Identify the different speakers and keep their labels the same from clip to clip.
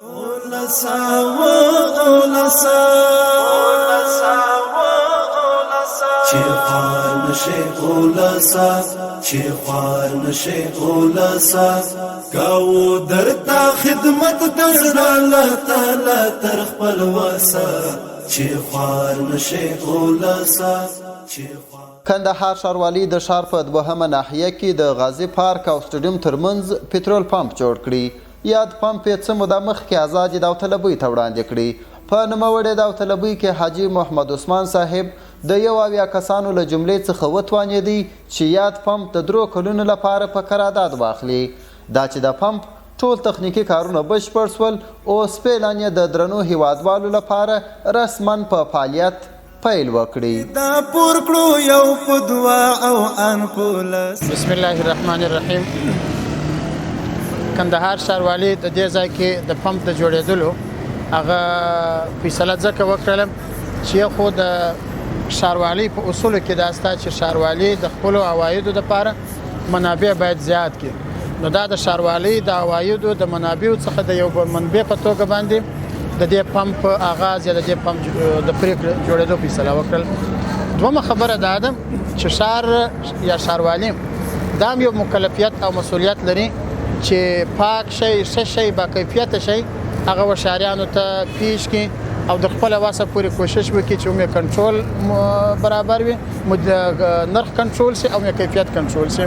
Speaker 1: اولسا و اولسا، چې خوار نشي اولسا، چې خوار نشي اولسا. کاو درتا خدمت در الله تعالی تر خپل وسا، چې خوار نشي اولسا، چې خوار.
Speaker 2: کندهار ښاروالۍ د ښار په دوهمه ناحیه کې د غازي پارک او سټډیوم ترمنځ پټرول پمپ جوړ کړي. یاد پمپ یې څه موده مخکې ازادې داوطلبۍ ته وړاندې کړي. په نوموړې داوطلبۍ کې حاجي محمد عثمان صاحب د 71 کسانو له جملې څخه وتوانېدی چې یاد پمپ د 3 کلونو لپاره په قرارداد واخلي. دا چې د پمپ ټول تخنیکي کارونه بشپړ شول، اوس فعلا یې د درنو هیوادوالو لپاره رسما په فعالیت پیل وکړي.
Speaker 1: دا پور کړو یو په دوا او ان پولس.
Speaker 3: بسم الله الرحمن الرحیم. کندهار ښاروالي د دې ځای کې د پمپ د جوړېدلو هغه فیصله ځکه وکړله چې یو خو د ښاروالۍ په اصولو کې دا سته چې ښاروالي د خپلو عوایدو دپاره منابع باید زیات کړي. نو دا د ښاروالۍ د عوایدو د منابعو څخه د یو منبع په توګه باندې د دې پمپ آغاز یا د دې پمپ د پرېکړې جوړېدو فیصله وکړل. دومه خبره دا ده چې ښار یا ښاروالي دا هم یو مکلفیت او مسولیت لري چې پاک شي، ښه شي، با کیفیت شي، هغه و ښاریانو ته پیش کړي او د خپله وسه پورې کوشش وکړي چې هم یې کنټرول برابر وي، نرخ کنټرول شي او هم یې کیفیت کنټرول شي.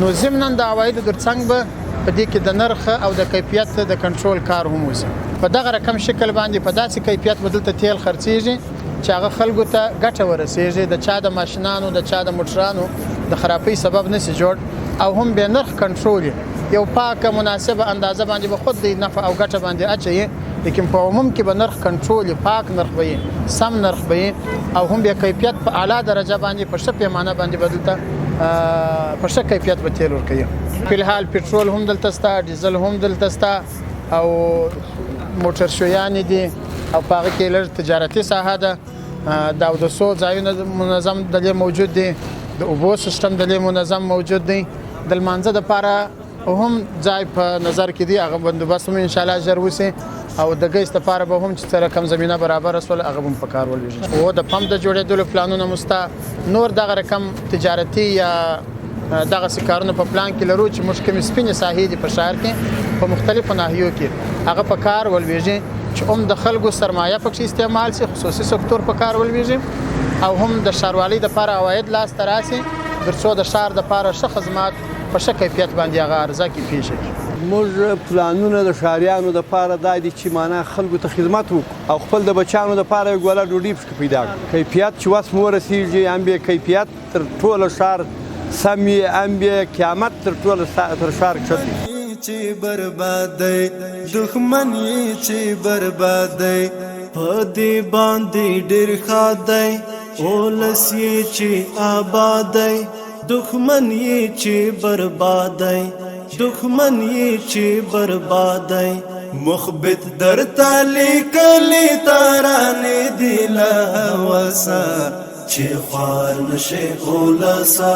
Speaker 3: نو ضمناً د عوایدو ترڅنګ به په دې کې د نرخ او د کیفیت د کنټرول کار هم وشي. په دغه رقم شکل باندې په داسې کیفیت به دلته تیل خرڅېږي چې هغه خلکو ته ګټه ورسېږي، د چا د ماشینانو، د چا د موټرانو د خرابۍ سبب نشي جوړ، او هم بې نرخ کنټرول یو پاکه مناسبه اندازه باندې به خود د نفع او ګټه باندې اچوي، لیکن په عموم کې به نرخ کنټرول، پاک نرخ به یې، سم نرخ به یې، او هم بیا کیفیت په اعلی درجه باندې په ښه پیمانه باندې به دلته په ښه کیفیت به تیل ورکوي. فی الحال پټرول هم دلته شته، ډیزل هم دلته شته، او موټر شویانې دي، او په هغه کې لږ تجارتي ساحه ده. د اودسو ځایونه منظم دلې موجود دي، د اوبو سیستم دلې منظم موجود دی، د لمانځه دپاره هم ځای په نظر کې دی، هغه بندوبست هم انشاءالله ژر وشي، او د ګیس دپاره به هم چې څه رقم زمینه برابره شول هغه به هم په کار ولوېږي. او د پمپ د جوړېدلو پلانونه مو شته، نور دغه رقم تجارتي یا دغسې کارونه په پلان کې لرو چې موږ کومې سپینې ساحې دي په ښار کې په مختلفو ناحیو کې هغه په کار ولوېږي چې هم د خلکو سرمایه پکې استعمال شي، خصوصي سکتور په کار ولوېږي، او هم د ښاروالۍ دپاره عواید لاسته راسي، تر څو د ښار دپاره ښه خدمات په ښه کیفیت باندې هغه عرضه کې پېښه کړي.
Speaker 4: موږ پلانونه د ښاریانو دپاره دا دي چې معنا خلکو ته خدمت وکړو او خپل د بچیانو دپاره یو ګوله ډوډۍ پکې پیدا کړو. کیفیت چې وس مو ورسېږي هم بې کیفیت تر ټوله ښار سم وي، هم بې قیامت تر ټوله تر ښار کښته وي.
Speaker 1: چې برباد دی دښمن یې، چې برباد دی په دې باندې ډېر ښاد دی اولس یې، چې آباد دی دښمن یې، چې برباد دی دښمن یې، چې برباد دی. مخبت درته لیکلي ترانې دي له هوسه، چې خوار نشي اولسه.